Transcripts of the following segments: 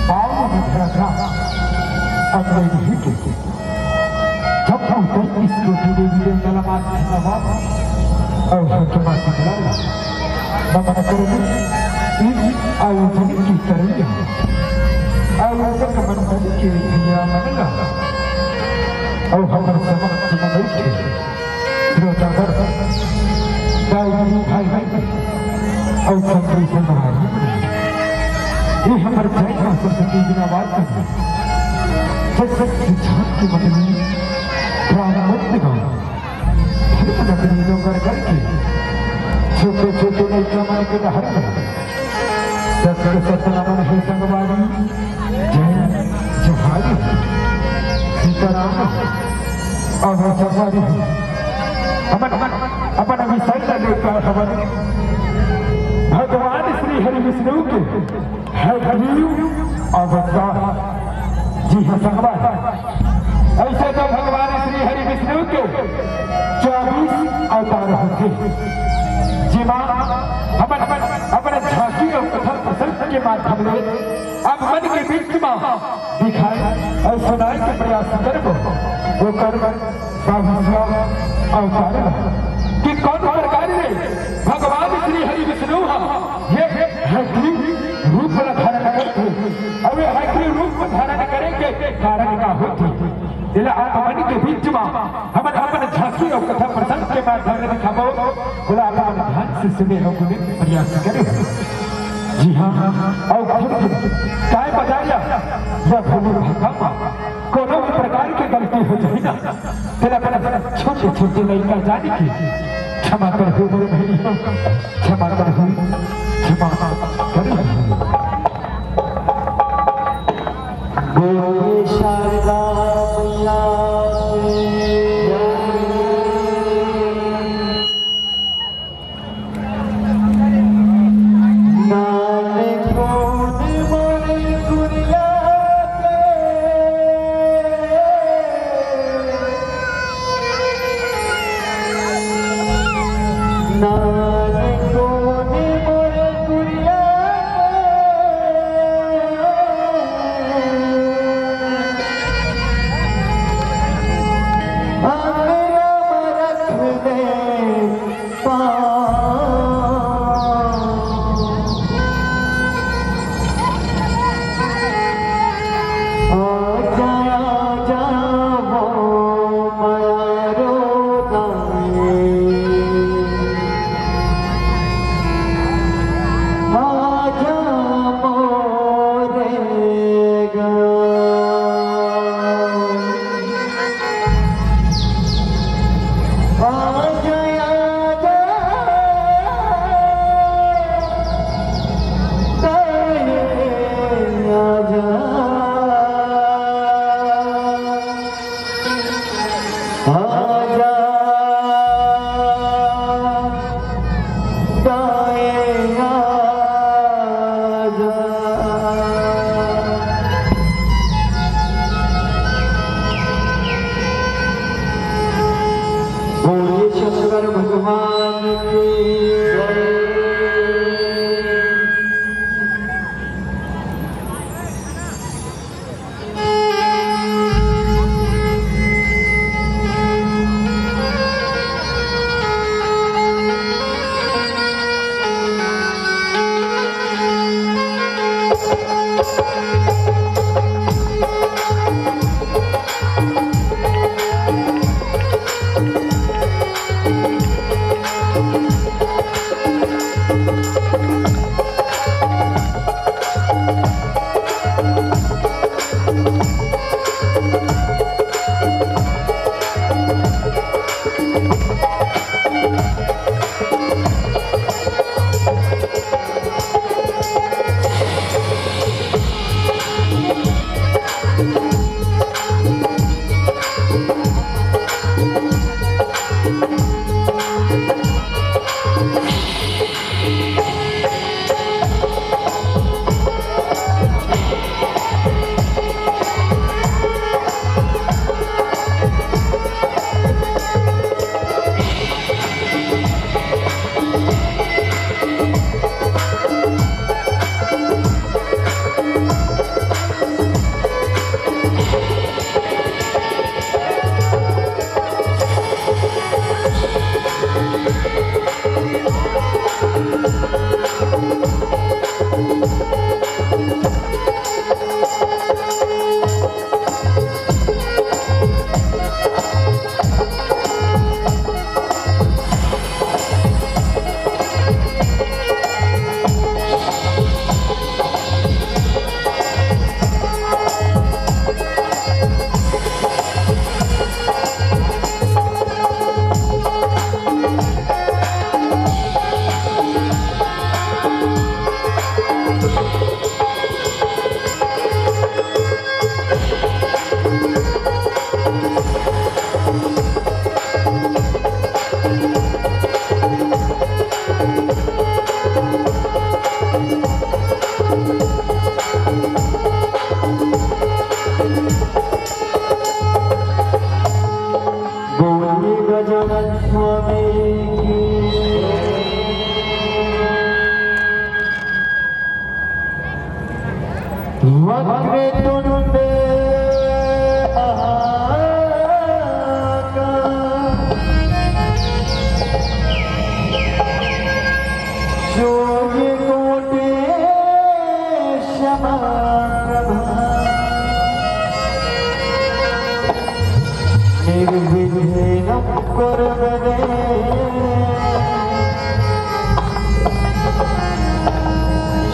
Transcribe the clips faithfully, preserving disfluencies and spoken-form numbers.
पाँव में धरा था, अब ले नहीं के। जब हम तक इस कोठी देवी देवता ला माथ नवा, और हर के माथ नवा। नमन करबो इस आयोजन के करइया, आयोजक मंडल के भैया मन ला, अउ हमर समक्ष में बइठे श्रोतागण, दाई दीदी भाई बहिन, अउ संगी संगवारी, ये हमर जय माँ सरस्वती बिना बात कर, जय सत सिद्धांत की मंडली, ग्राम मुक्ति गाँव। नगरी नौकर करके छोटे छोटे लइका मन के डहर में सत्य सत्य नमन हे संगवारी। जय जोहारी सीताराम। अब संगवारी हमन अपन विषय ला लेकर हमन भगवान श्री हरि विष्णु के हयग्रीव अवतार। जी हाँ संगवारी, अइसे तो भगवान श्री हरि विष्णु के चौबीस अवतार होथे, जेमा हमन अपन, अपन झांकी अउ कथा प्रसंग के माध्यम ले आप मन के बीच मा दिखाए अउ सुनाए के प्रयास करबो। ओकर बाईसवाँ अवतार कि कौन प्रकार ले भगवान श्री हरि विष्णु ह ये हयग्रीव रूप ला धारण करथे, अउ ये हयग्रीव रूप धारण करे के कारण का होथे, एला आप मन के बीच मा हमन अपन झांकी अउ कथा प्रसंग के माध्यम ले दिखाबो। ओला आप मन ध्यान से सुने अउ गुने प्रयास करे। जी हाँ, अउ फिर काय बजाया या भूलू भक्का मा कोनो भी प्रकार के गलती हो जाही ना, तेला अपन छोटे छोटे लइका जान के क्षमा कर दो मोर भैया, क्षमा कर दो, क्षमा कर दो। बोले शारदा मैया की जय। नान कोन मोर कुरिया के, नान कोन मोर कुरिया के। अंगना म रख दे बोलिए शंकर भगवान की जय। बोलिए गजानन स्वामी की। वक्रतुंड महाकाय, सूर्यकोटि समप्रभा। निर्विघ्नं कुरु मे देव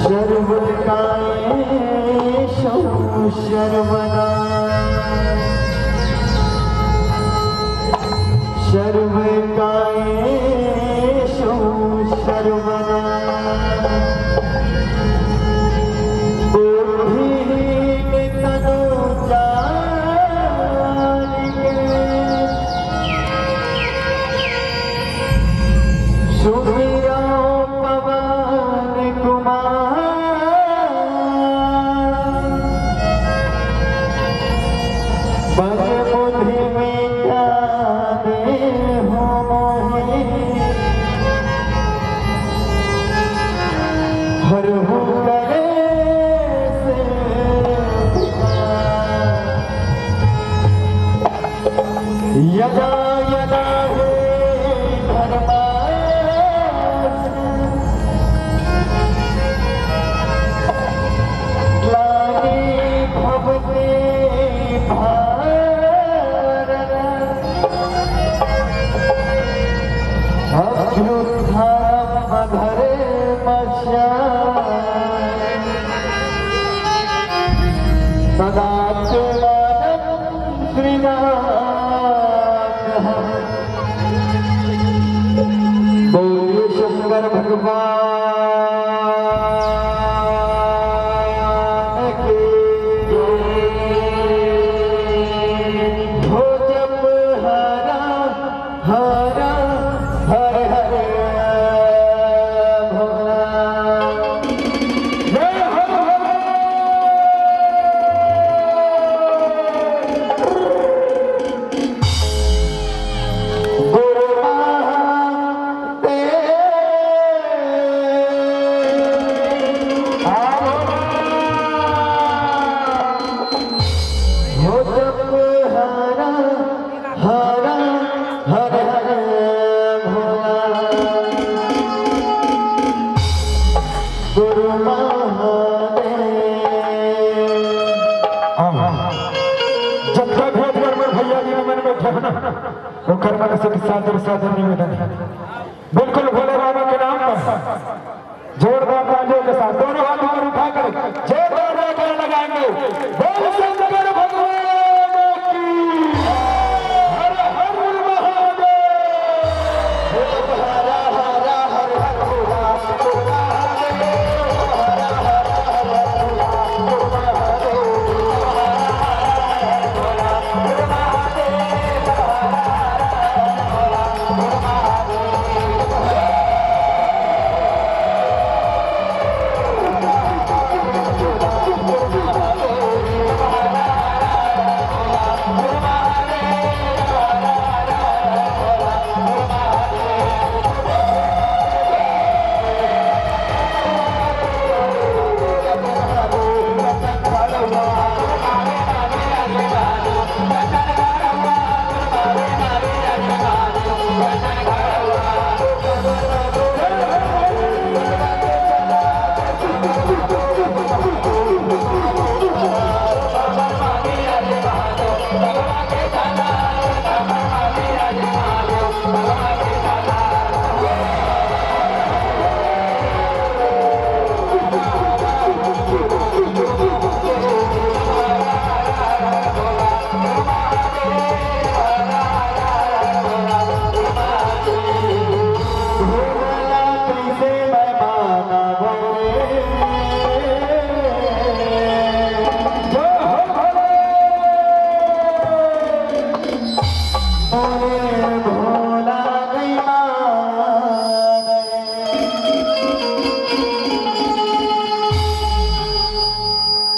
सर्वकार्येषु सर्वदा। सर्वकार्येषु सर्वदा। बुद्धिहीन तनु जानिके सुमिरौ पवन कुमार। बल बुद्धि विद्या देहु मोहि हरहु कलेस। यदा यदा हे धर्मात्मा ग्लानिर्भवति भारत अभ्युत्थानमधर्मस्य तदात्मानं सृजाम्यहम्। बोलिए शंकर भगवान की। हो जप हरा हरा हर हर भोला। जय हर हर। गुरु महादेव। हो जप हरा हरा हर हर भोला। गुरु महादेव। हाँ, हाँ। जब तक भोजपुर में भैया जी मन बैठे हैं ना, वो कर्मन से सादर सादर निवेदन है। बिल्कुल भोले बाबा के नाम पर जोरदार तालियों के साथ दोनों हाथ ऊपर उठाकर जोरदार जयकारा लगाएंगे। बोल शंकर भगवान की। हर हर महादेव।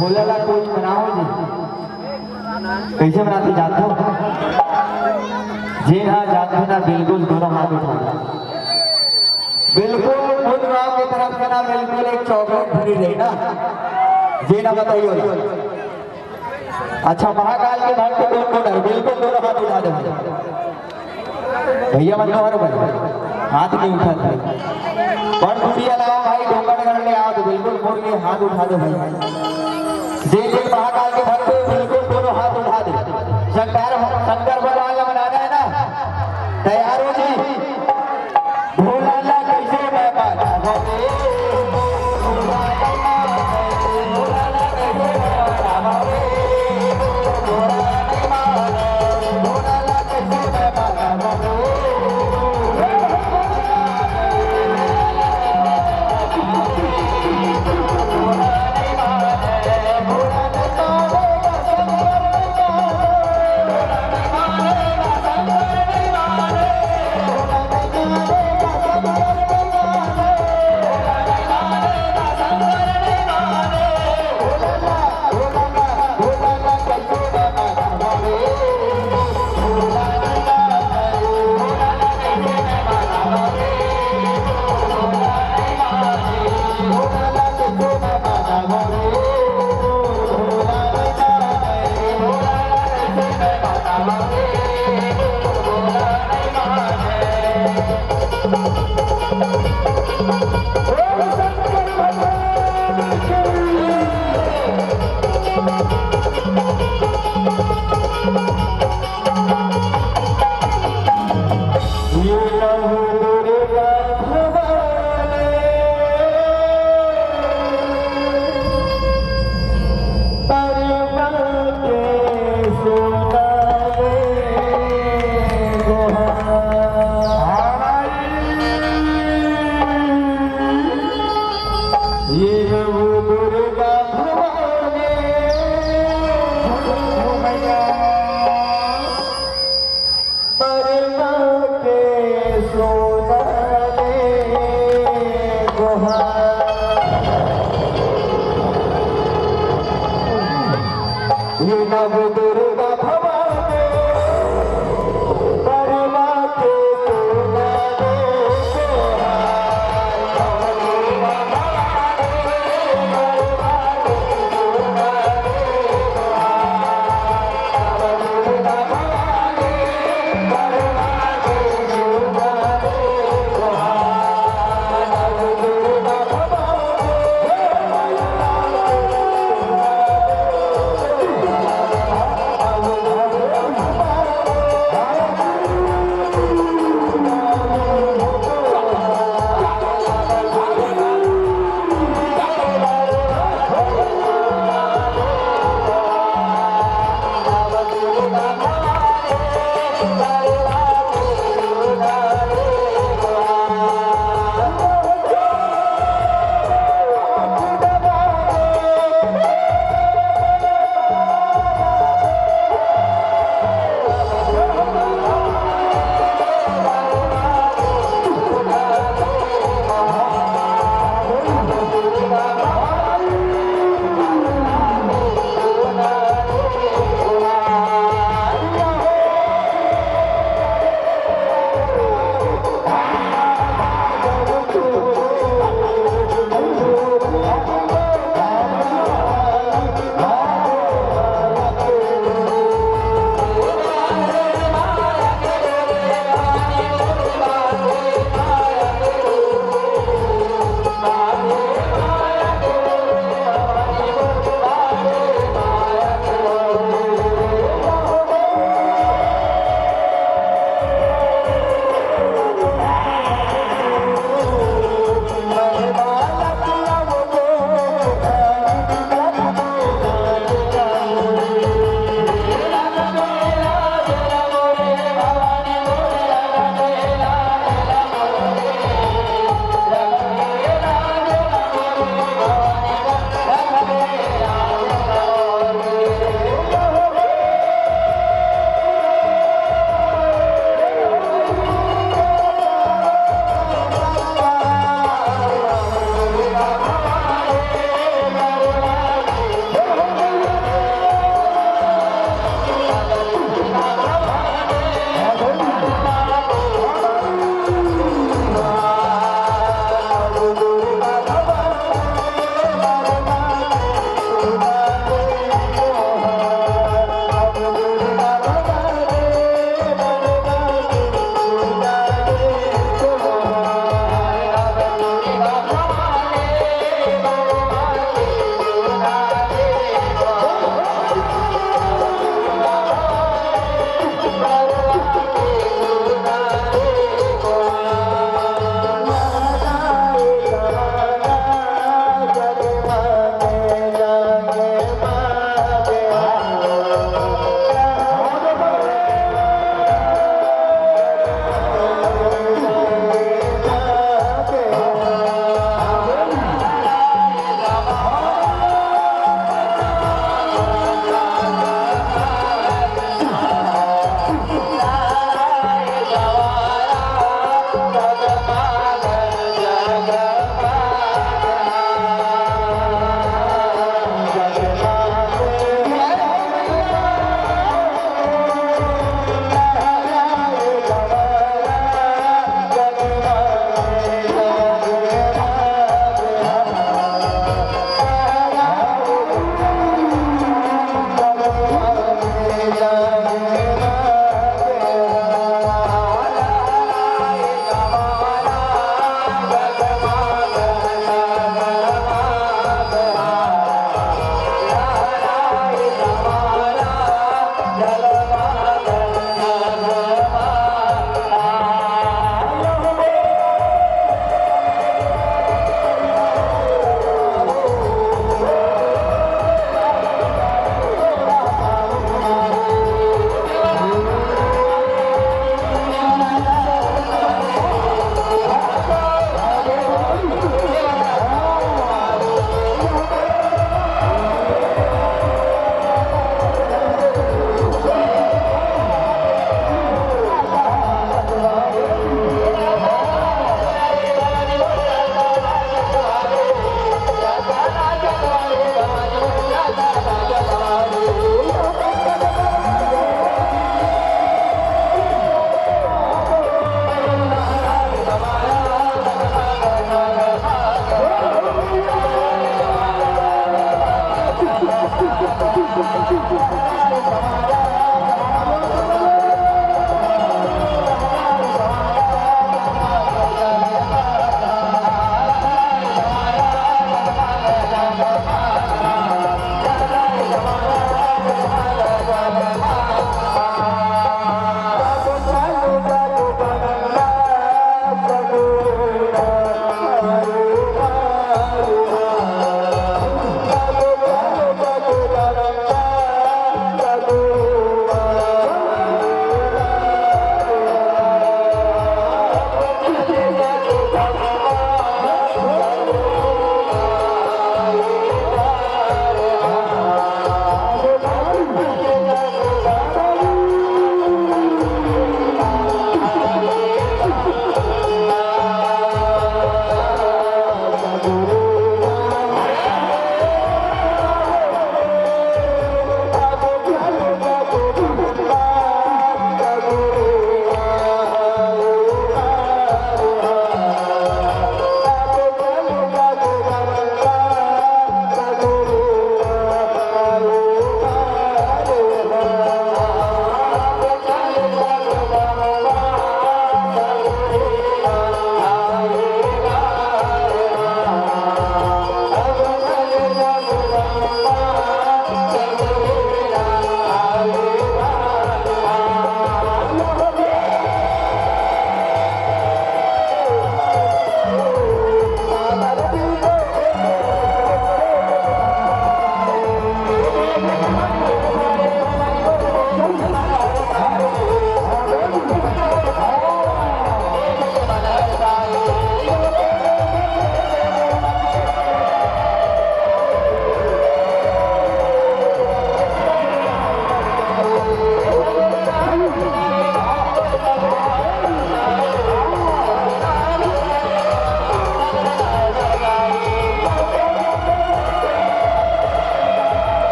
भोला ला कोई मनाओ जी। कइसे मनाथे, जानथो? जेन हा जानथे ना, बिल्कुल दोनों हाथ उठा दे। बिल्कुल, मुन गांव के तरफ से ना, बिल्कुल एक chocolate free रही ना। जेन हा बताइयो। अच्छा, महाकाल के भक्त कोन कोन हे? बिल्कुल दोनों हाथ उठा दे भाई। भैया मन तो हर भाई हाथ नहीं उठाते। बड़ दूरी अलावा भाई, डोंगरगढ़ ले आओ तो बिल्कुल मुड़ के हाथ उठा दो भाई। जे जे महाकाल के भक्त हो, बिल्कुल दोनों हाथ उठा दे। शंकर, शंकर भगवान ला मनाना है ना, तैयार हो जी। भोला ला कइसे मैं पाना रे?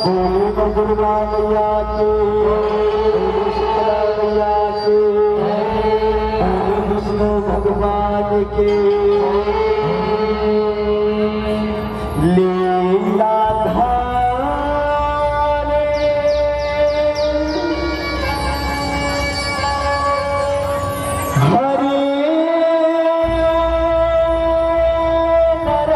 बोले दुर्गा मैया की, बोले शीतला मैया की, बोले विष्णु भगवान की। लीलाधारी हरि नर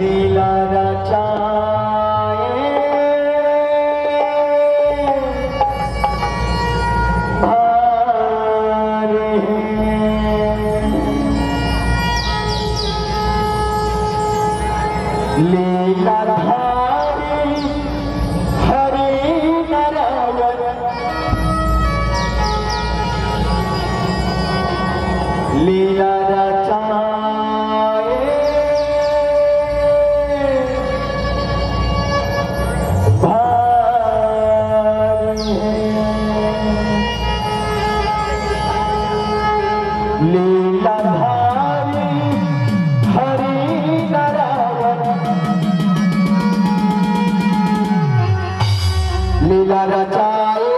लीला रचाए भार हे। लीलाधारी हरि नारायण लीला रचाए भारी हे। लीलाधारी हरि नारायण लीला रचाए।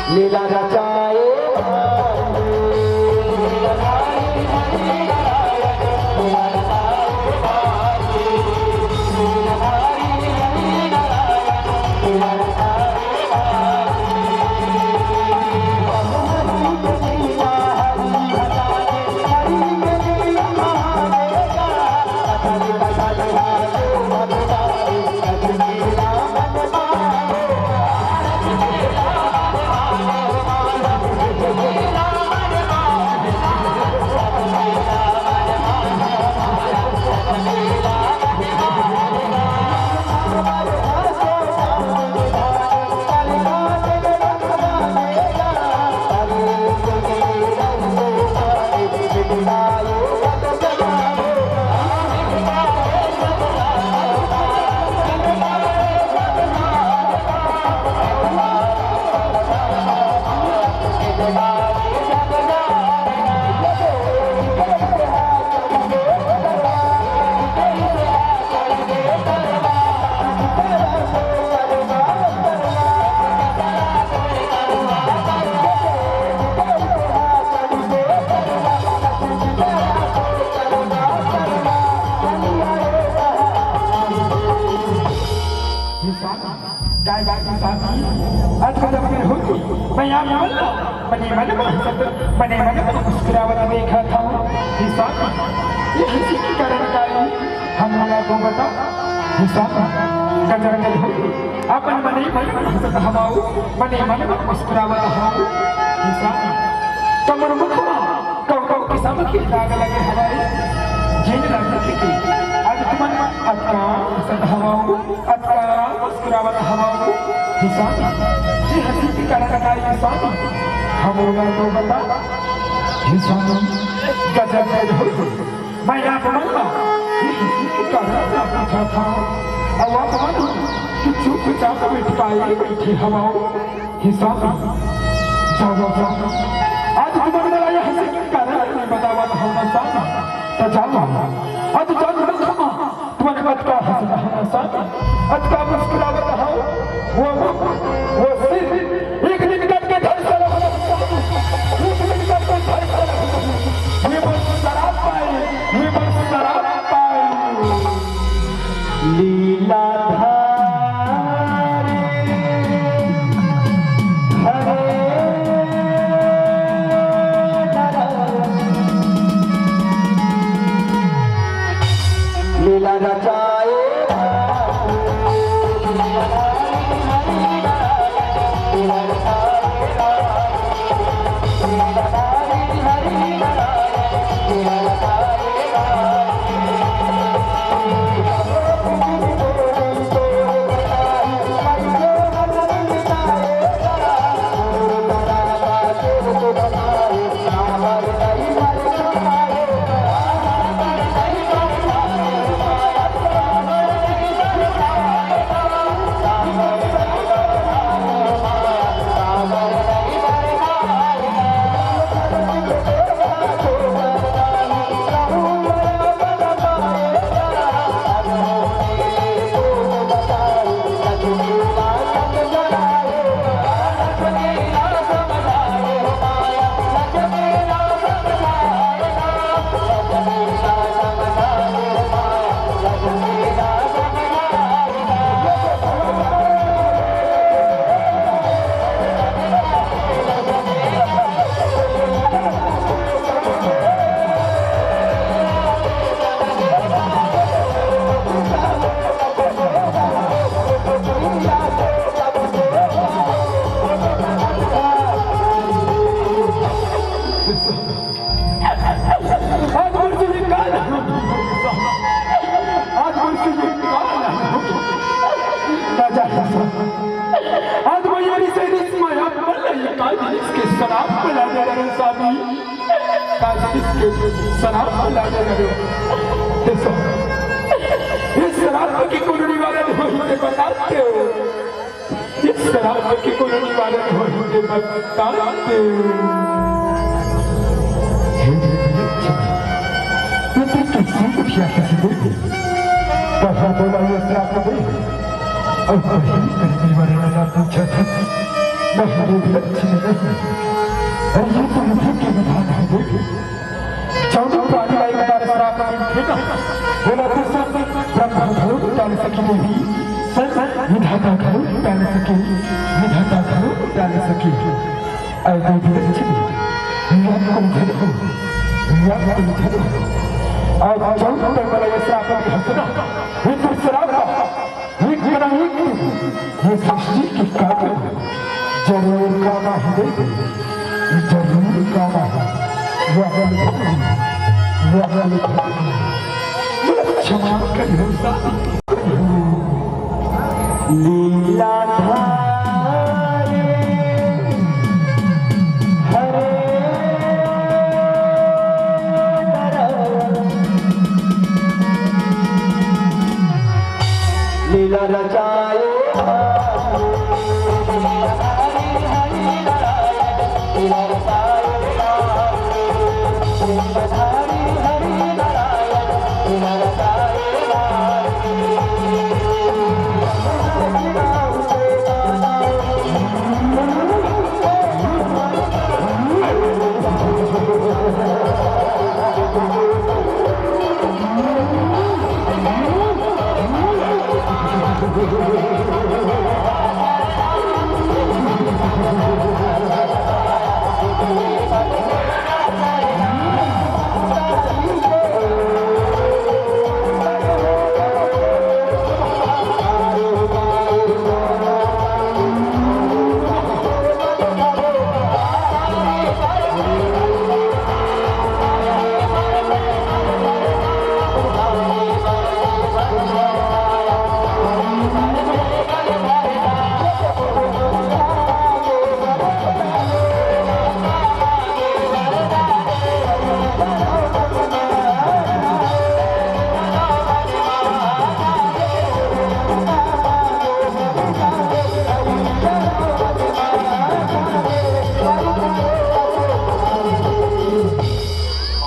लीला रचाए। हे स्वामी, काय बात हे स्वामी? आज तो जब मैं होती, मैं आप मन ला मने मन में हंसत, मने मन में मुस्कुरावत देखत हंव। हे स्वामी, ये हंसी के कारण काय हे? हमन ला तो बता। हे स्वामी, गजब गजब होती, अपन मने मन में हंसत हवव, मने मन में मुस्कुरावत हवव। हे स्वामी, त मोर मुख मा कौन कौन किसम के दाग लगे हवय, जेन ला देख के आज तुमन अतका हंसत हवव, अतका मुस्कुरावत हवव। हे स्वामी, ये हंसी के कारण काय हे स्वामी? हमन ला तो बता। हे स्वामी, गजब गजब होई। मैं आप मन ला ये हंसी के कारण ला पूछत हंव। अउ आप मन कि चुपचाप बैठ पाए बैठे हवव। हे स्वामी, जावव स्वामी, आज तुमन मोला ये हंसी के कारण नइ बतावत हव ना स्वामी, त जावव। आज जान लो क्षमा, तुमन अतका हंसत हव ना स्वामी, अतका मुस्कुरावत हव, वो, वो सिर एक दिन कट के धड़ से लगत हव, एक दिन कट के धड़ से लगत हव। ये बस शराब पाए, ये बस शराब पाए। लीलाधारी हरे नर लीला रचाए। आज मोर से ये काल, आज मोर से ये काल। राजा, आज मैं ये रिस, रिस में आप मन ला ये काल रिस के शराब पिला दे रहे स्वामी, काल रिस के शराब पिला दे रहे। देखो, इस शराब के कोनो निवारण होही ते बताते हो। इस शराब के कोनो निवारण होही ते बताते। हे देवी, ये तो किसी को क्या किसी दे दे। कहा तो मैं ये शराब को दे। और कहीं कर निवारण ना पूछा था। नहीं, लक्ष्मी नहीं। अरे, ये तो विधि के विधान है, देख। जौन प्राणी ला एक बार श्राप मिलथे ना, ओला दूसर ब्रह्मा घलो टाल सके नहीं, संत विधाता घलो टाल सके, विधाता घलो टाल सके। अरे देवी लक्ष्मी, नियम को झन हो, नियम को झन हो। अउ जौन तैं मोला ये श्राप दे हस ना, ये तो श्राप हे, एक ना एक दिन ये सृष्टि के काव्य में जरूर काम आही रे, जरूर काम आही। वह बल धरती, वह बल धरती, क्षमा करियो साधु। लीलाधारी हरे लीला रचाए।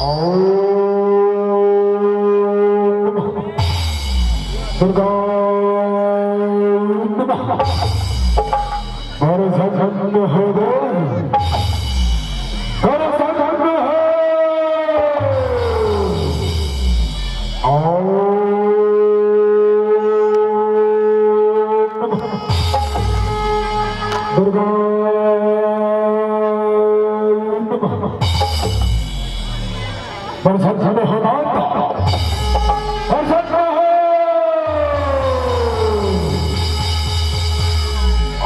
ओम नमः दुर्गाय नमः। प्रसन्न हो दे, प्रसन्न हो। ओम नमः दुर्गाय नमः। प्रसन्न हो माता, प्रसन्न हो।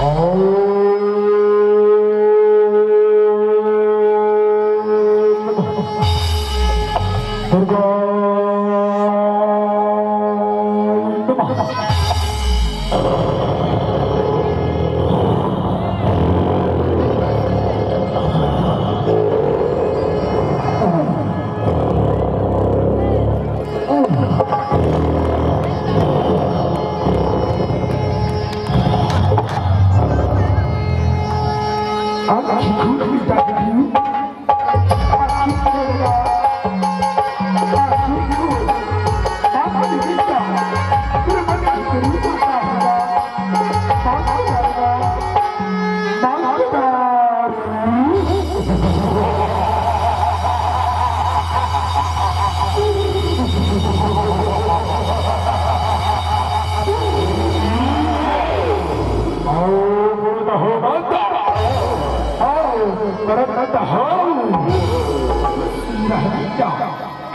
ओम नमः दुर्गाय नमः।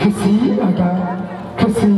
खुशी लगा, खुशी।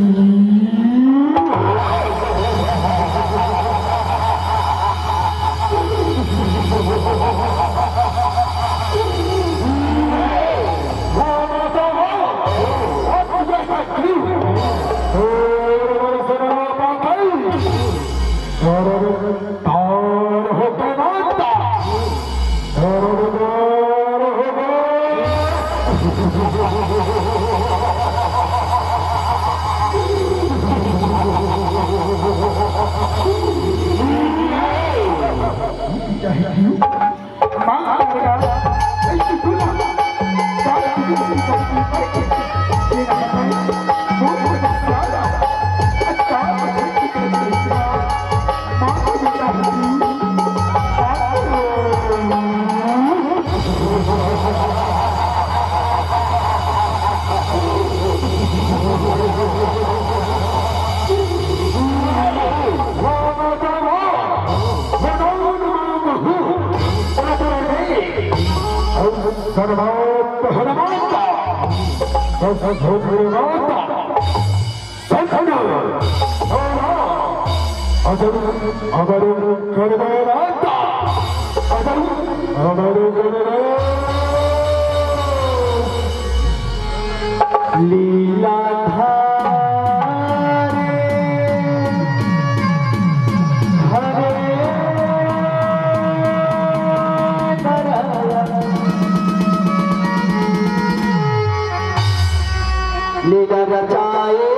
सर्वोत्तम माता, सर्वोत्तम माता, सखन, अजर, अमर कर दे माता, अजर, अमर कर दे। लीला धारे हरे दरया। लीला रचाए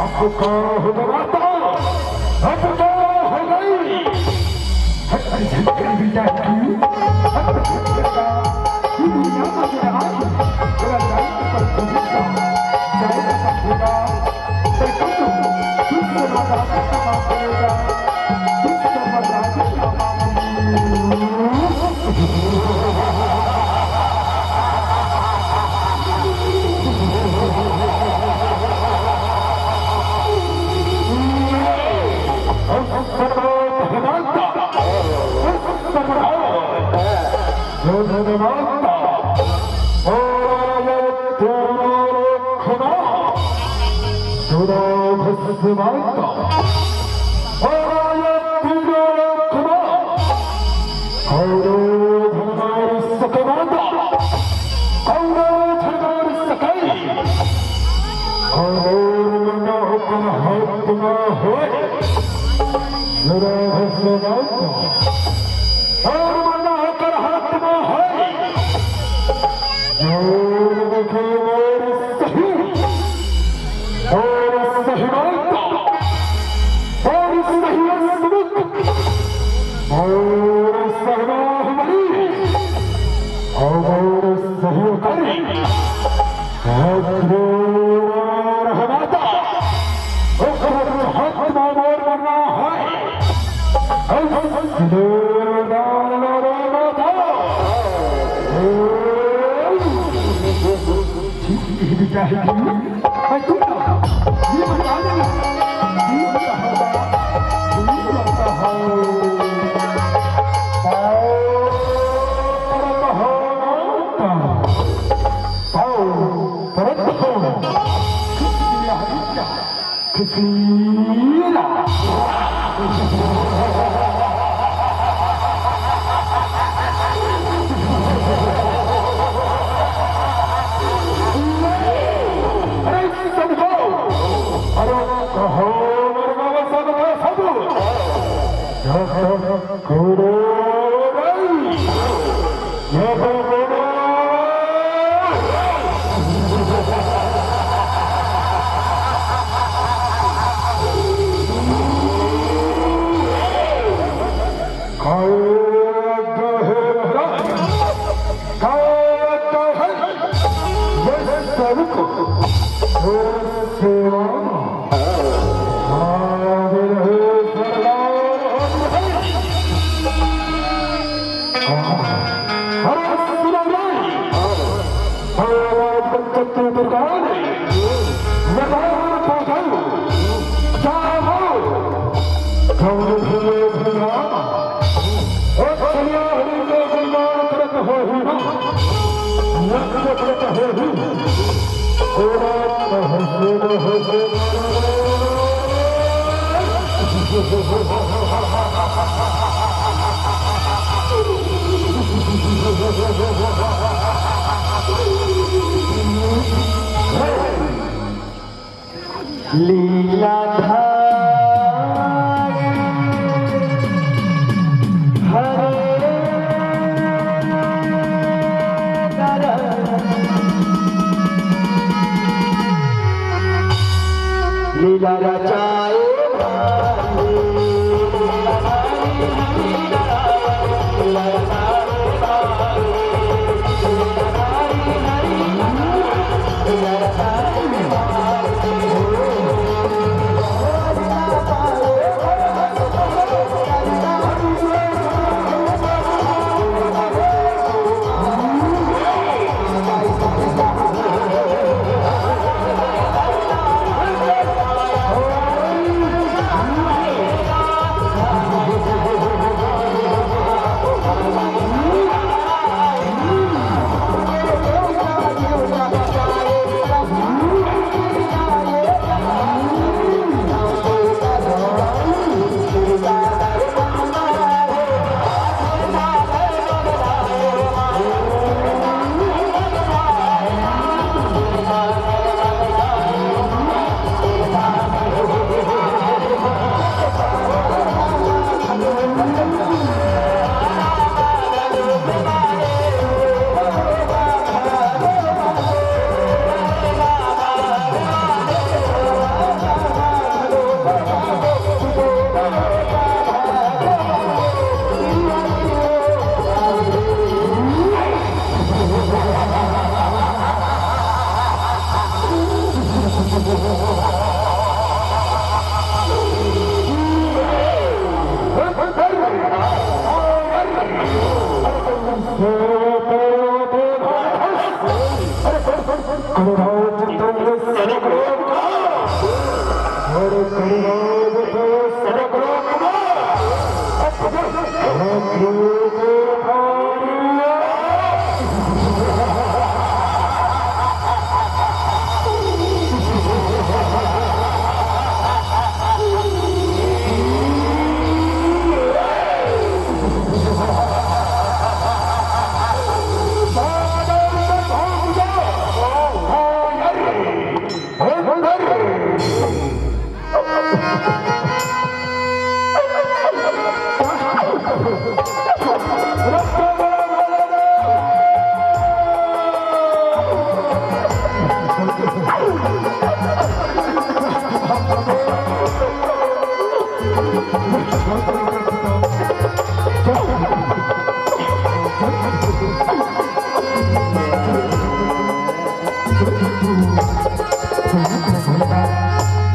अब का हो गई? हट, हट, हट, हट, बेटा की। हट, हट, बेटा। ये दुनिया का मेरा आज, मेरा जान पर पवित्र। जाए तो सब बेटा। और मना होकर हाथ में होए, जरा हंसना तो। और मना होकर हाथ में होए, और देखे मेरी सही, और सही मानता, और सही सुख, और सही बाहुबली, और सही करी। हथेली रहमता, ओकर हाथ में मोर मरना है। ऐसे रहमता। ठीक है, बेटा है कि मैं तू ना, ये बता देना। तू बता होगा, तू बता हो। आओ, आओ, परत हो। खुशी, खुशी। अरे, समझो। अरे, कहो, मेरे बाबा साहब, साहब। जब तक करो नहीं। अरे सुनो रे, भगवान पंचतत्व दुर्गा ने वरदान पाकर जाओ, गौरी भैया भैया, ओ चलिया हरि के गुणगान करत हो ही ना, नृत्य करत हो ही, कोरा महसूस हो। लीलाधारी हरे नारायण। लीला रचाए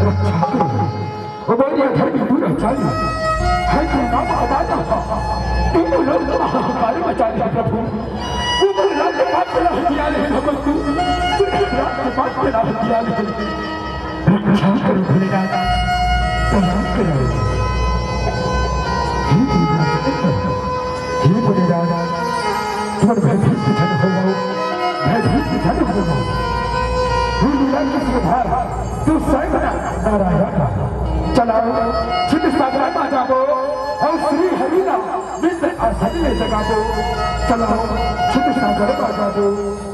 रक्षा करो। ओ बोलिया धरती पूरा चालू है, गुरु नाम अदाता, तीनों लोग हाहाकार मचा दे प्रभु। वो गुरु रात के बाद चला हथियार है भगवंतु, गुरु रात के बाद चला हथियार है। रक्षा करो भोलेनाथ, कल्याण करो। हे गुरु राम, हे मुनिराज, तुमन भयभीत झन होवव, भयभीत झन होवव। हे लीला के सुधार, तू स्वयं नारायण। चलाओ, क्षीर सागर मा जाबो, अउ श्री हरि ला मित्र आसन ले जगाबो। चलाओ, क्षीर सागर मा जाबो।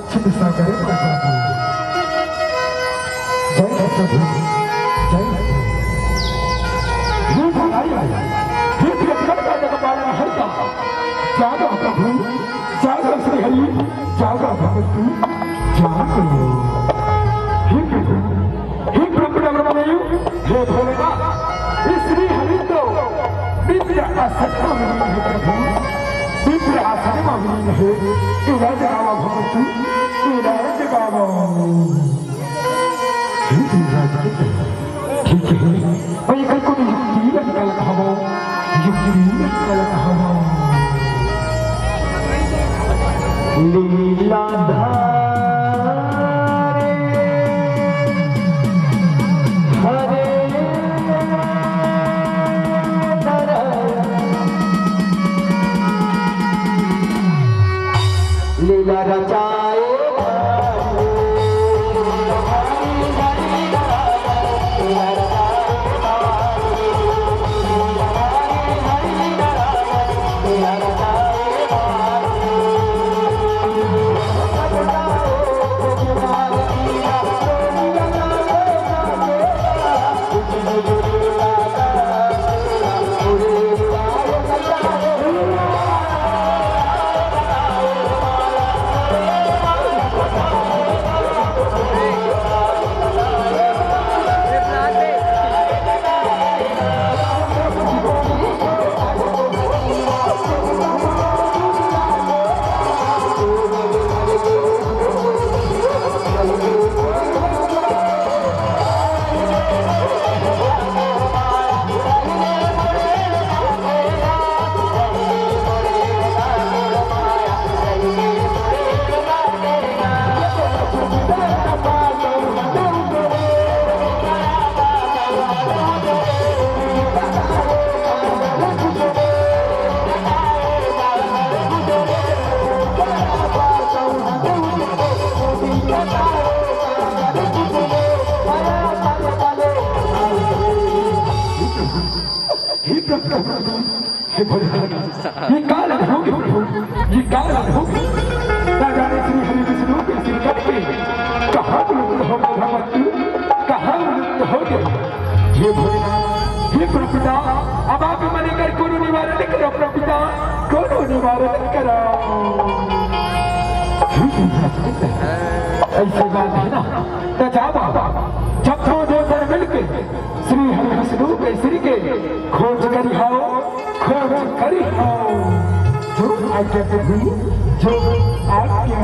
क्षीर सागर मा जाबो। जय हो प्रभु, जय हो। हे भलाई, हे प्रियकर का जगपालन हरता, जागो प्रभु, जागो श्री हरि, जागो भगवती, जागो। हे प्रभु, हे ब्रह्म ब्रह्मदेव, हे भोलेनाथ, श्री हरि तो मित्र आसन मा विलीन हे प्रभु, मित्र आसन मा विलीन हे। इला जगावा भगवती, इला जगावा। हे देवराज के, ठीक हे, अउ एकर कोनो युक्ति निकालत हवव, युक्ति निकालत हवव। लीलाधार हरे धर लीला रचाए। हे प्रभु, हे भोलेनाथ, ये का अनहोनी प्रभु, ये का अनहोनी। ना जाने श्री हरि विष्णु के सिर कट के कहाँ विलुप्त हो गए भगवंत, कहाँ विलुप्त हो गए। हे भोलेनाथ, हे प्रभु पिता, अब आप मन कर कोनो निवारण करो प्रभु पिता, कोनो निवारण करो। हे भोलेनाथ, ऐसे बात है ना, तो जाओ, जब तो देवगण मिलके श्री हरि विष्णु के सिर के खोज करिहौ, खोज करिहौ। जो आज्ञा प्रभु, जो आज्ञा।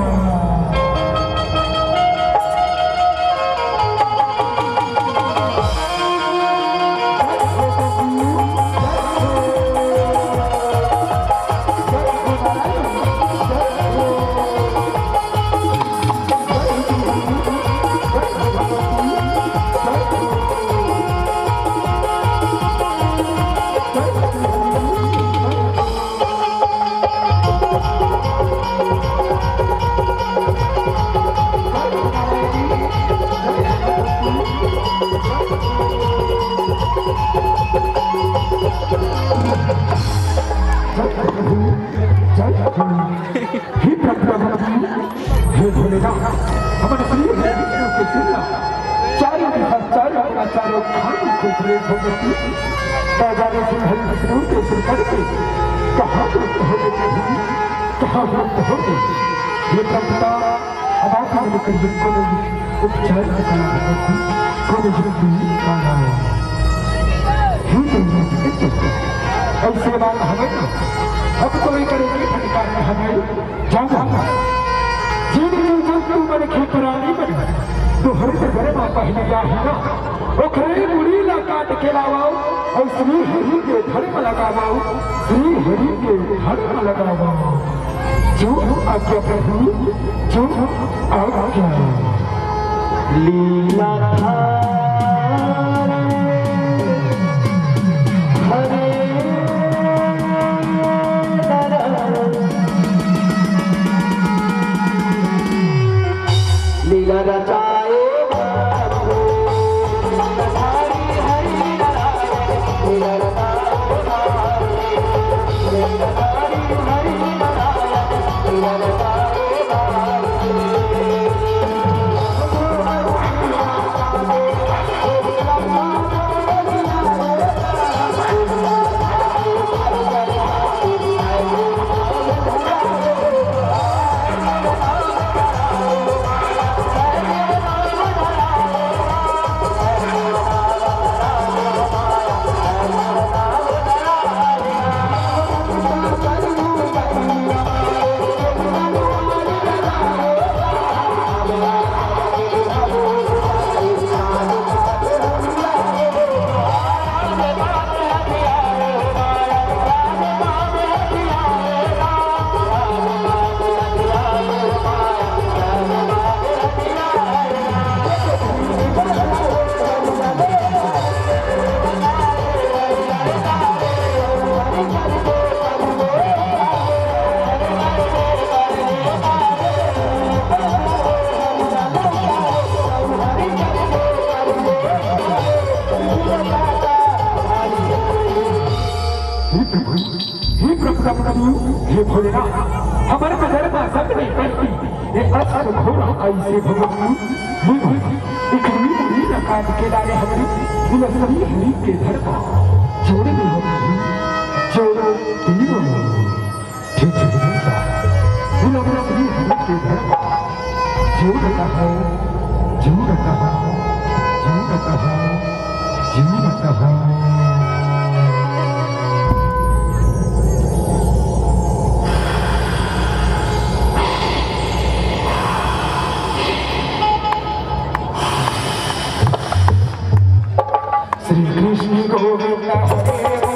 हे प्रभु, हे भोलेनाथ, हमन श्री हरि विष्णु के सिर ला चारों दिशा, चारों कोना, चारों खान में खुश रहे भगवती। ना जाने श्री हरि विष्णु के सिर कट के कहाँ विलुप्त हो गए प्रभु, कहाँ विलुप्त हो गए। हे प्रभु पिता, अब आप ही मेरे करिए कोनो उपचार का काम भगवती, कोनो युक्ति का नाम। हे दुर्गा जी, ऐसे बात हमें ना, अब तो ये करेंगे फटकार हमें। जाओ, जिन जीव जंतु मन के प्राणी मन, तुहरे घर मा पहले आही ना, ओखरे मुड़ी ला काट के लावव, अउ श्री हरि के धड़ मा लगावव, श्री हरि के धड़ मा लगावव। जो आज्ञा प्रभु, जो आज्ञा। लीला धार हरे लीला रचाए। हमर कदर मा सब नहीं करती, ये अष्ट घोर ऐसे भगवान। एक नींद ही न काट के डाले हमरी, बिलसरी हरि के धर मा। जोड़ दे हमरी, जोड़ दे। ठीक है, बिलसरी हरि के धर मा। जोड़ कहा, जोड़ कहा, जोड़ कहा। जीवतः। श्री कृष्ण गोविंद हरे हरे।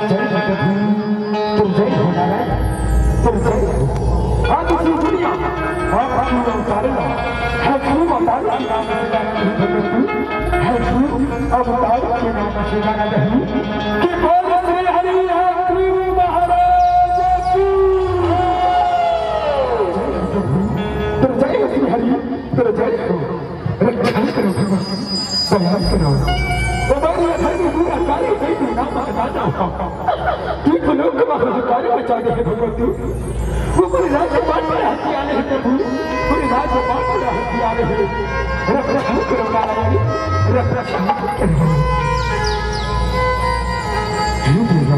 जय हो प्रभु, तोर जय हो नारायण, तोर जय हो। आज इस दुनिया आपकी अवतार है, तू अवतार के नाम से जाना नहीं भगवती, है तू अवतार के नाम से जाना नहीं। कि बोल श्री हरि हरि महाराज की। जय हो प्रभु, तोर जय हो श्री हरि, तोर जय हो। रक्षा करो भगवान, दया करो। ओ बारी अधर्म दुराचारी कई तू नाम हटाना हो। तू तो लोग महाकारी बचा दे हे भगवान तू। ऊपर राज पाट पर हत्या नहीं प्रभु, पूरे राज पाट पर हत्या नहीं। रक्षा करो नारायण, रक्षा करो। हे दुर्गा,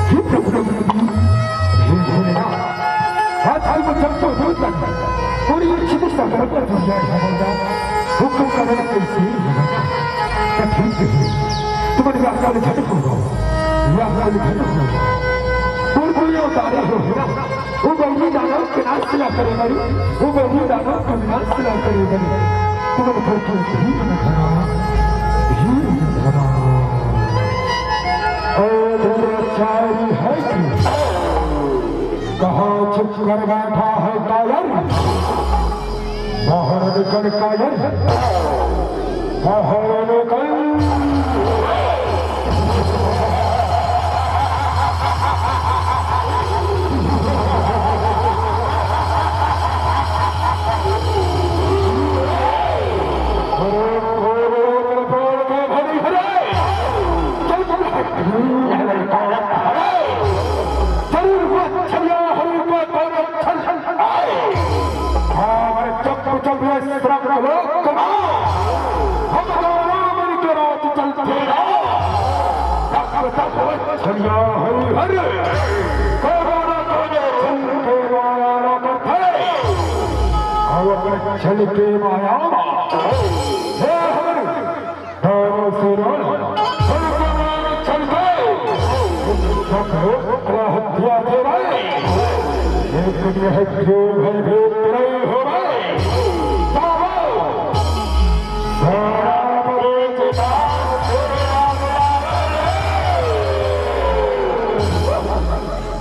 हे प्रभु, हे भोलेनाथ। आज हम जब तो दूर तक पूरी छिप सफर पर दुनिया है होगा, हुक्म करना कैसे होगा? कठिन है। तुम्हारे व्याकुल झट होगा, व्याकुल झट होगा। और कोई उतारे हो ना, वो बंदी दानव के नाश ना करे मरी, वो बंदी दानव के नाश ना करे मरी। तुम घर के भीम धरा, भीम धरा। और दुराचारी है कि कहाँ छुप कर बैठा है कायर? बाहर निकल कायर, बाहर निकल। अरे, अरे, अरे, अरे, अरे, अरे, अरे, चल, चल, हट। जरूर मत छलिया, हरि को दौलत छल, छल, छल। हाँ, हमारे चप्पू चप्पू श्रम लोग कमा। हम तो रावण के राज चलते रहो। तब तक छलिया हरि हरि। कोरोना को जो छल के माया ना करते। हम अपने छल के माया में। हे हरि। दानव सेना, भगवान छल के, सब लोग हत्या दे रहे। लेकिन यह क्यों भयभीत नहीं हो रहे? दानव सेनापति के पास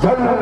जल्दी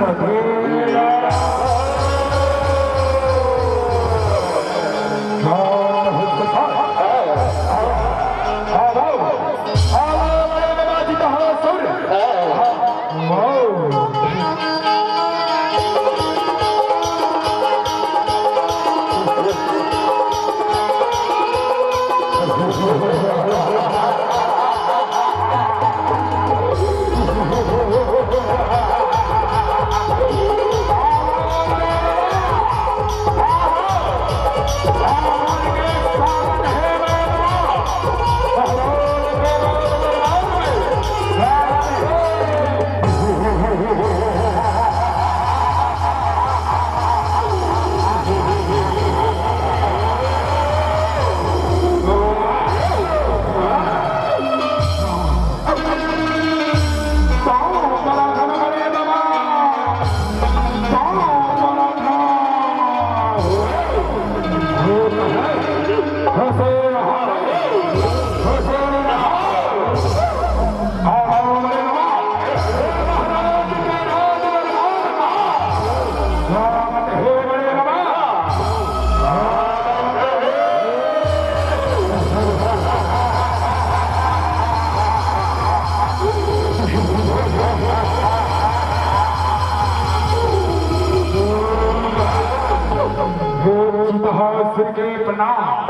के प्रणाम।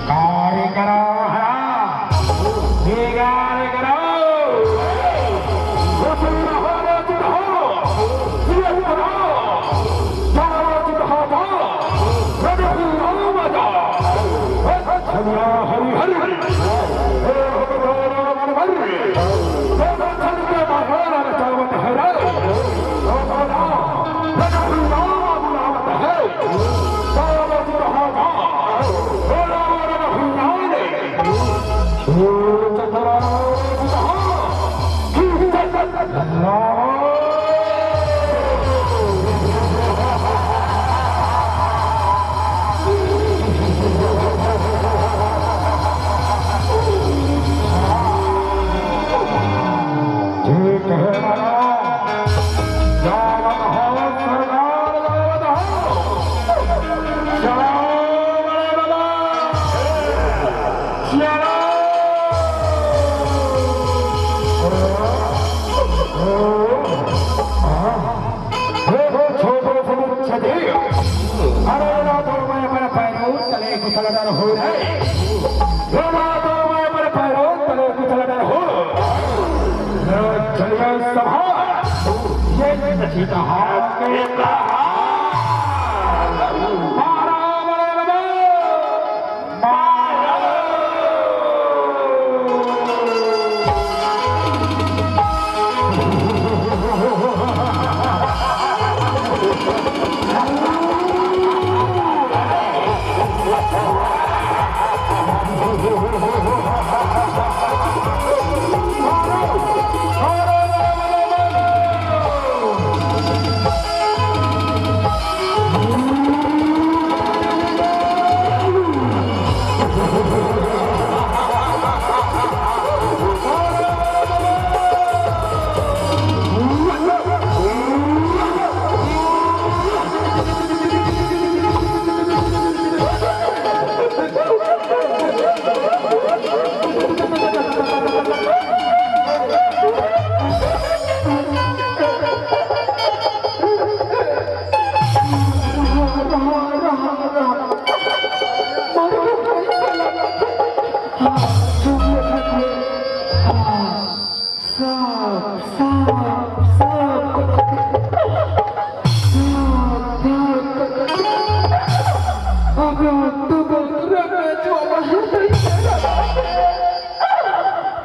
कार्य करो हरा, बिगाड़ करो। हरि हरि। ठीक है, जावत हो सरदार, जावत हो। चलो बड़े बाबा, चलो। हे, हे, छोटे से बच्चे थे। अरे, ना तो मैं अपने पैरों तले कुचल डर हो रहे। हे, ना तो मैं अपने पैरों तले कुचल डर हो। चलिए सभा, ये सीता हाथ के मारा बड़े बाबा।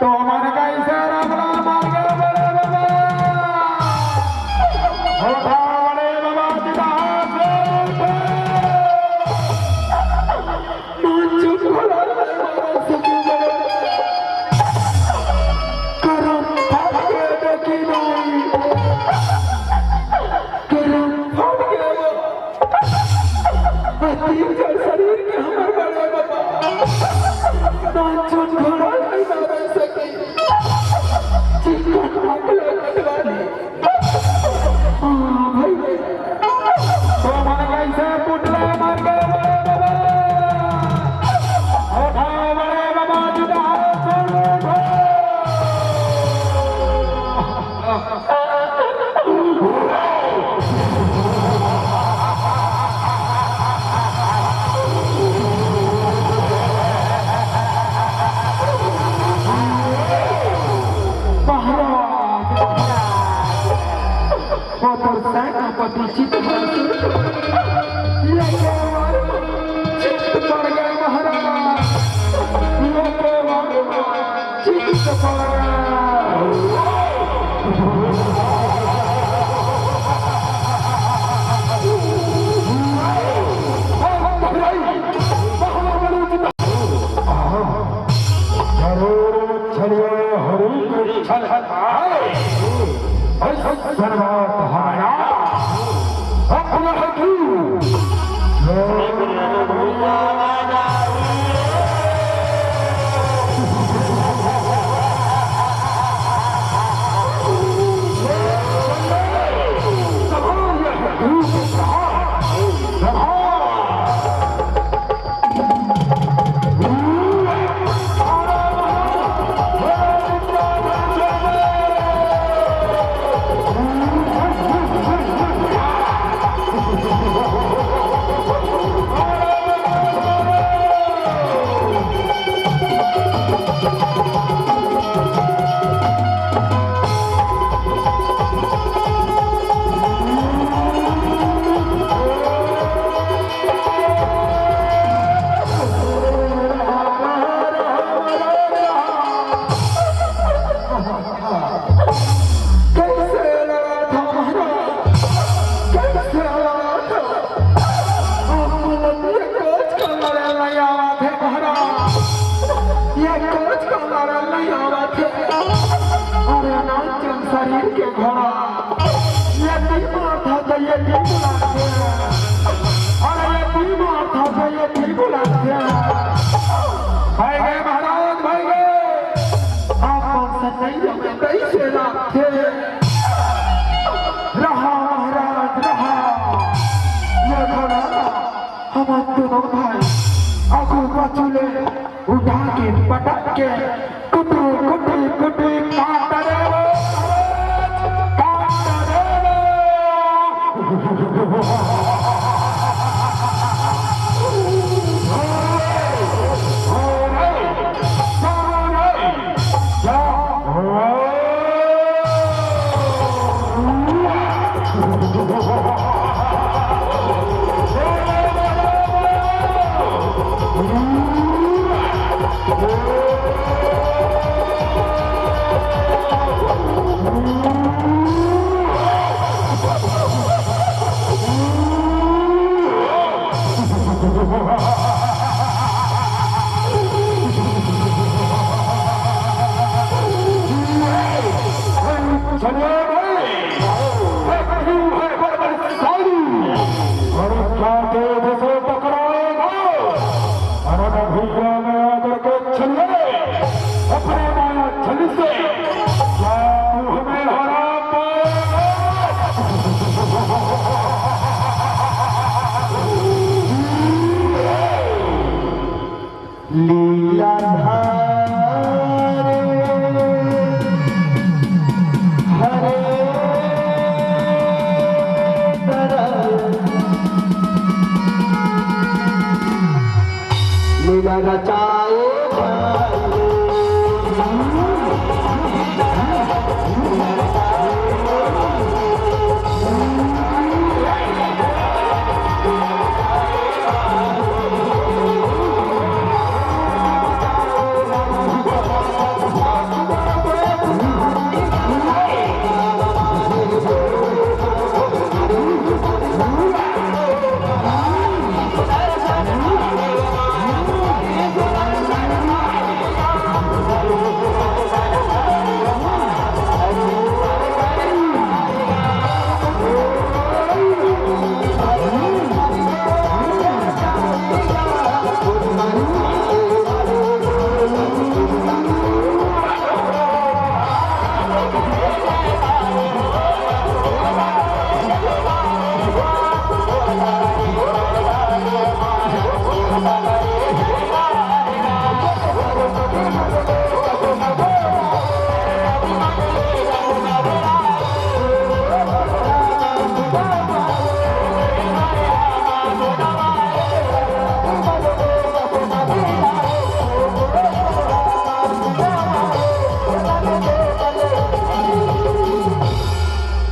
तो मन कैसे रमला मार के बड़े बाबा। उठा बड़े बाबा की बात। नाचो भला करम फट के देखी नहीं। करम फट के। अतीत के शरीर के हमर बड़े बाबा। नाचो भला नहीं मार सके। चिकन मार के कटवा ली। हाँ, भाई। तो मन कैसे पुतला मार के बड़े बाबा। उठाओ बड़े बाबा, जुदा हाथ जोड़ उठो। महाराज, महाराज। ओकर सेनापति चित लगे वर चित पड़ गए महाराज, लगे वर चित पड़ गए। जरूर छलिए हरि के छल है। ऐसा धन्यवाद हमारा। अपना है तू। घोड़ा, ये तीन मारथा तो ये तीन बुलाथे। अरे ये तीन मारथा तो ये तीन बुलाथे। भाई गए महाराज, भाई गए। आप मन से नहीं हमें कैसे लागथे। रहा महाराज, रहा। ये घोड़ा हम दोनों भाई आगू पाछू ले उठा के पटक के कुटू कुटू कुटू काट देबो, काट देबो। चलिए भाई, है क्यों है बड़बड़ सारी? अरे क्या तेज से टकराएगा? अरे भैया, मैं आकर के चलिए अपने माया छल से, क्या तू हमें हरा पाएगा? लीलाधार हरे तरल लीला रचाए।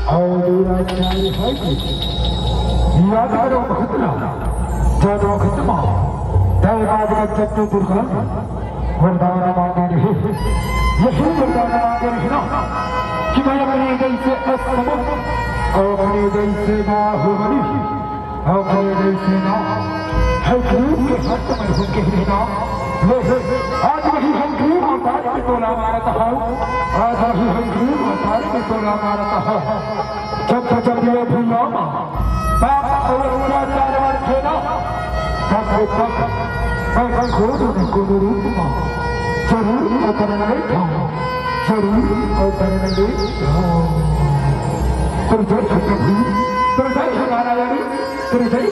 अउ दूर आचार्य है कि याद करो भगत ला, जब भगत मा दया मार्ग जब तो दुर्गा वरदान मांगे रहे, यही वरदान मांगे रहे ना कि मैं अपने जैसे असमत और अपने जैसे बाहुबली और अपने जैसे ना है रूप के हट में होके रहे ना। ले, आज वही हम रूप उतार के टोला मारत हूँ, आज वही हम रूप उतार के टोला मारत हूँ। जब जब ये भूला माँ पाप और अत्याचार वर खेला, तब तक मैं क्रोध में कोनो रूप माँ जरूर अवतरण लेता हूँ, जरूर अवतरण लेता हूँ। प्रजय प्रभु, प्रजय नारायण, प्रजय